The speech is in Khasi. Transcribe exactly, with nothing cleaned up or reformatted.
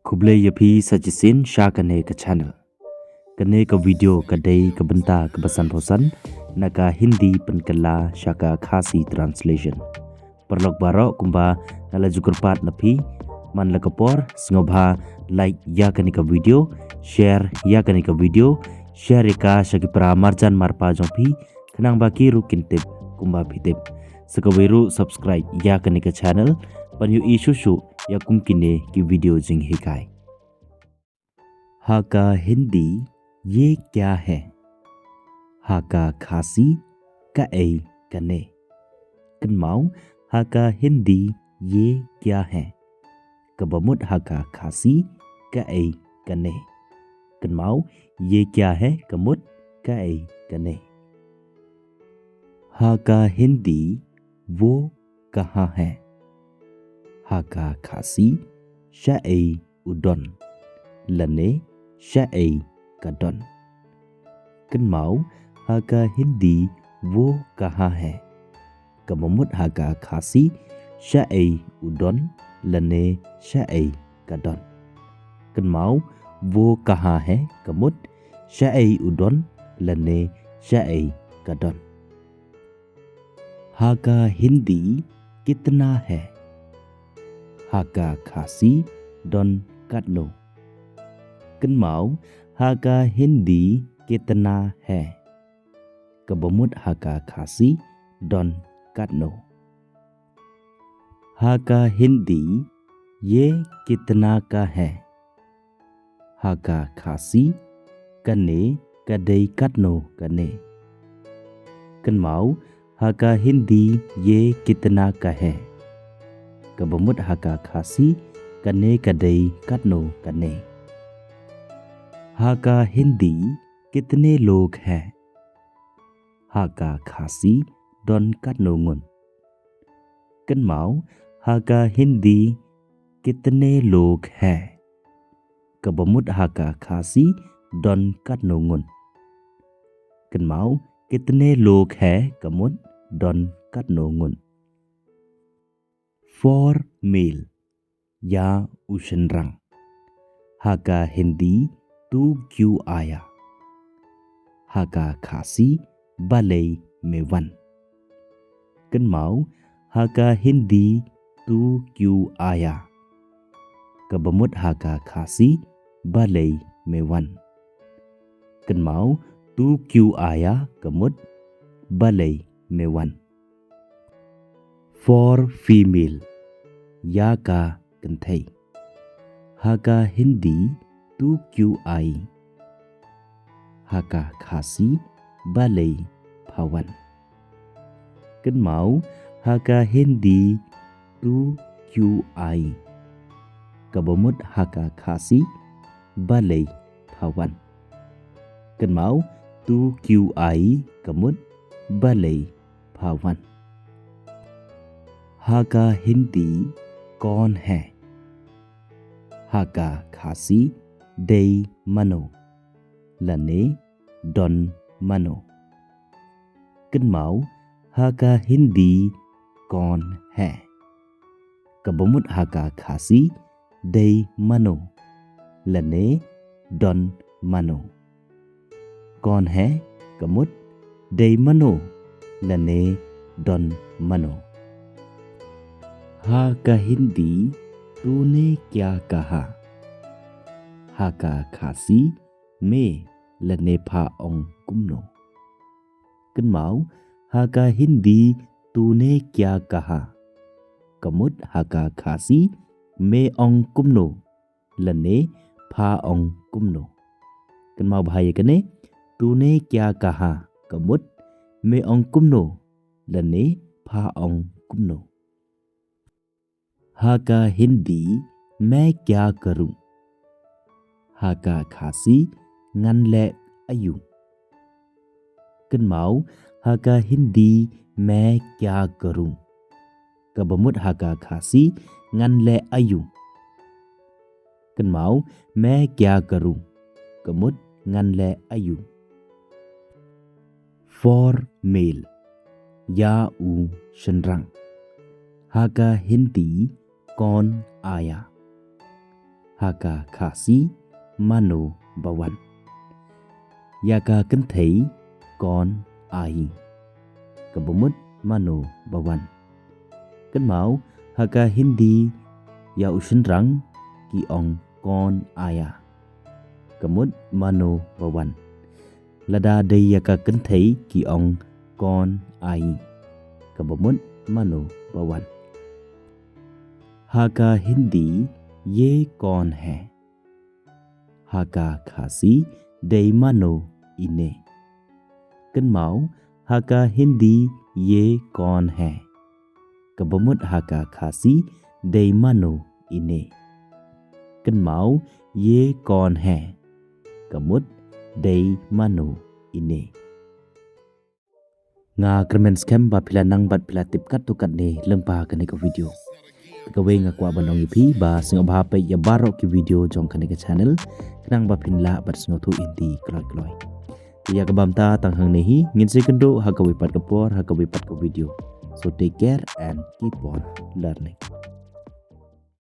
Khublei ïa phi sa shisien sha kane ka channel. Kane ka video ka dei ka bynta kaba san phew san na ka Hindi pynkylla sha ka Khasi translation. Paralok baroh, kumba nga la ju kyrpad na phi man la ka por, sngewbha like ïa kane ka video, share ïa kane ka video, share ïa ka sha ki para marjan marpa jong phi, khnang ba ki ruh kin tip kumba phi tip. Sa kawei ruh, subscribe ïa kane ka channel ban ïohi shuh shuh ïa kum kine ki video jinghikai. Ha ka Hindi, ye kya hai? Ha ka Khasi, kaei kane? Kynmaw, ha ka Hindi, ye kya hai? Kaba mut ha ka Khasi, kaei kane? Kynmaw, ye kya hai ka mut kaei kane? Ha ka Hindi, wo kahan hai? Ha ka Khasi, shaei u don, lane shaei ka don? Kynmaw, ha ka Hindi, wo kahan hai? Kaba mut ha ka Khasi, shaei u don, lane shaei ka don? Kynmaw, wo kahan hai ka mut shaei u don, lane shaei ka don? Ha ka Hindi, kitna hai? Ha ka Khasi, don katno? Kynmaw, ha ka Hindi, kitna hai? Kaba mut ha ka Khasi, don katno? Ha ka Hindi, ye kitna ka hai? Ha ka Khasi, kane ka dei katno kane? Kynmaw, ha ka Hindi, ye kitna ka hai? Kaba mut ha ka Khasi, kane ka dei katno kane? Ha ka Hindi, kitne log hai? Ha ka Khasi, don katno ngut? Kynmaw, ha ka Hindi, kitne log hai? Kaba mut ha ka Khasi, don katno ngut? Kynmaw, kitne log hai ka mut don katno ngut? For male, ïa u shynrang. Ha ka Hindi, tu kyun aaya? Ha ka Khasi, balei me wan? Kynmaw, ha ka Hindi, tu kyun aaya? Kaba mut ha ka Khasi, balei me wan? Kynmaw, tu kyun aaya ka mut balei me wan? For female, ïa ka kynthei. Ha ka Hindi, tu kyun aayi? Ha ka Khasi, balei pha wan? Kynmaw, ha ka Hindi, tu kyun aayi? Kaba mut ha ka Khasi, balei pha wan? Kynmaw, tu kyun aayi ka mut balei pha wan? Ha ka Hindi, kaun hai? Ha ka Khasi, dei mano, lane don mano? Kynmaw, ha ka Hindi, kaun hai? Kaba mut ha ka Khasi, dei mano, lane don mano? Kaun hai ka mut dei mano, lane don mano? Ha ka Hindi, tune kya kaha? Ha ka Khasi, me lane pha ong kumno? Kynmaw, ha ka Hindi, tune kya kaha? Ka mut ha ka Khasi, me ong kumno, lane pha ong kumno? Kynmaw bha ïa kane, tune kya kaha? Ka mut, me ong kumno, lane pha ong kumno? Ha ka Hindi, main kya karun? Ha ka Khasi, ngan leh aïu? Kynmaw, ha ka Hindi, main kya karun? Kaba mut ha ka Khasi, ngan leh aïu? Kynmaw, main kya karun? Ka mut, ngan leh aïu? For male, ïa u shynrang. Ha ka Hindi, kaun aaya? Ha ka Khasi mano ba wan? Ïa ka kynthei kaun ai. Kaba mut mano ba wan? Kynmaw, ha ka Hindi ïa u shynrang ki ong kaun aaya. Ka mut mano ba wan? Lada dei ïa ka kynthei ki ong kaun ai. Kaba mut mano ba wan? Ha ka Hindi ye kaun hai? Ha ka Khasi dei mano ine? Kynmaw, ha ka Hindi ye kaun hai? Kaba mut ha ka Khasi dei mano ine? Kynmaw, ye kaun hai? Ka mut dei mano ine? Nga kyrmen skhem ba phi la nang bad phi la tip katto katne lyngba kane ka video. Kawei, nga kwah ban ong ïa phi ba sngewbha peit ïa baroh ki video jong kane ka channel, khnang ba phin lah ban sngewthuh Hindi kloi kloi. Ïa kaba mynta tang hangne hi, ngin sa ïakynduh ha kawei pat ka por, ha kawei pat ka video. So take care and keep on learning.